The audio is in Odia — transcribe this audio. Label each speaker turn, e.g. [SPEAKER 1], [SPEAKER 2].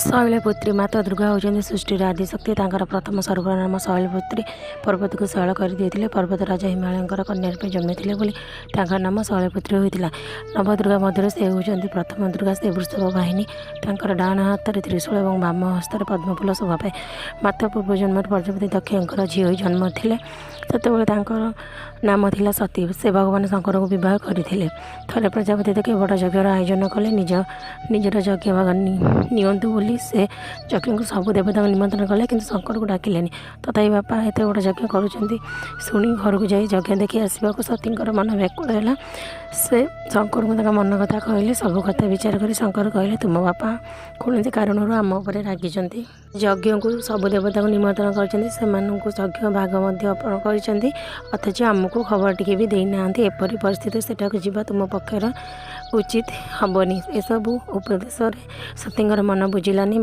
[SPEAKER 1] ଶୈଳପୁତ୍ରୀ। ମାତା ଦୁର୍ଗା ହେଉଛନ୍ତି ସୃଷ୍ଟିର ଆଦିଶକ୍ତି। ତାଙ୍କର ପ୍ରଥମ ସ୍ୱରୂପର ନାମ ଶୈଳପୁତ୍ରୀ। ପର୍ବତକୁ ଶୈଳ କରିଦେଇଥିଲେ। ପର୍ବତ ରାଜା ହିମାଳୟଙ୍କର କନ୍ୟା ରୂପେ ଜନ୍ମିଥିଲେ ବୋଲି ତାଙ୍କର ନାମ ଶୈଳପୁତ୍ରୀ ହୋଇଥିଲା। ନବଦୁର୍ଗା ମଧ୍ୟରୁ ସେ ହେଉଛନ୍ତି ପ୍ରଥମ ଦୁର୍ଗା। ସେ ବୃଷଭ ବାହିନୀ। ତାଙ୍କର ଡାହାଣ ହାତରେ ତ୍ରିଶୂଳ ଏବଂ ବାମ ହସ୍ତରେ ପଦ୍ମଫୁଲ ଶୋଭା ପାଏ। ମାତା ପୂର୍ବ ଜନ୍ମରେ ପ୍ରଜାପତି ଦକ୍ଷଙ୍କର ଝିଅ ହୋଇ ଜନ୍ମ ଥିଲେ। ସେତେବେଳେ ତାଙ୍କର ନାମ ଥିଲା ସତୀ। ସେ ଭଗବାନ ଶଙ୍କରଙ୍କୁ ବିବାହ କରିଥିଲେ। ଥରେ ପ୍ରଜାପତି ଦକ୍ଷ ବଡ଼ ଯଜ୍ଞର ଆୟୋଜନ କଲେ। ନିଜ ନିଜର ଯଜ୍ଞ ଭାଗ ନିଅନ୍ତୁ ବୋଲି ସେ ଯଜ୍ଞକୁ ସବୁ ଦେବତାଙ୍କୁ ନିମନ୍ତ୍ରଣ କଲେ, କିନ୍ତୁ ଶଙ୍କରକୁ ଡାକିଲେନି। ତଥାପି ବାପା ଏତେ ବଡ଼ ଯଜ୍ଞ କରୁଛନ୍ତି ଶୁଣି ଘରକୁ ଯାଇ ଯଜ୍ଞ ଦେଖି ଆସିବାକୁ ସତୀଙ୍କର ମନ ବ୍ୟାକୁଳ ହେଲା। ସେ ଶଙ୍କରଙ୍କୁ ତାଙ୍କ ମନ କଥା କହିଲେ। ସବୁ କଥା ବିଚାର କରି ଶଙ୍କର କହିଲେ, ତୁମ ବାପା କୌଣସି କାରଣରୁ ଆମ ଉପରେ ରାଗିଛନ୍ତି। ଯଜ୍ଞକୁ ସବୁ ଦେବତାଙ୍କୁ ନିମନ୍ତ୍ରଣ କରିଛନ୍ତି, ସେମାନଙ୍କୁ ଯଜ୍ଞ ଭାଗ ମଧ୍ୟ ଅର୍ପଣ କରିଛନ୍ତି, ଅଥଚ ଆମକୁ ଖବର ଟିକେ ବି ଦେଇନାହାନ୍ତି। ଏପରି ପରିସ୍ଥିତିରେ ସେଠାକୁ ଯିବା ତୁମ ପକ୍ଷରେ ଉଚିତ ହେବନି। ଏସବୁ ଉପଦେଶରେ ସତୀଙ୍କର ମନ ବୁଝିଲାନି।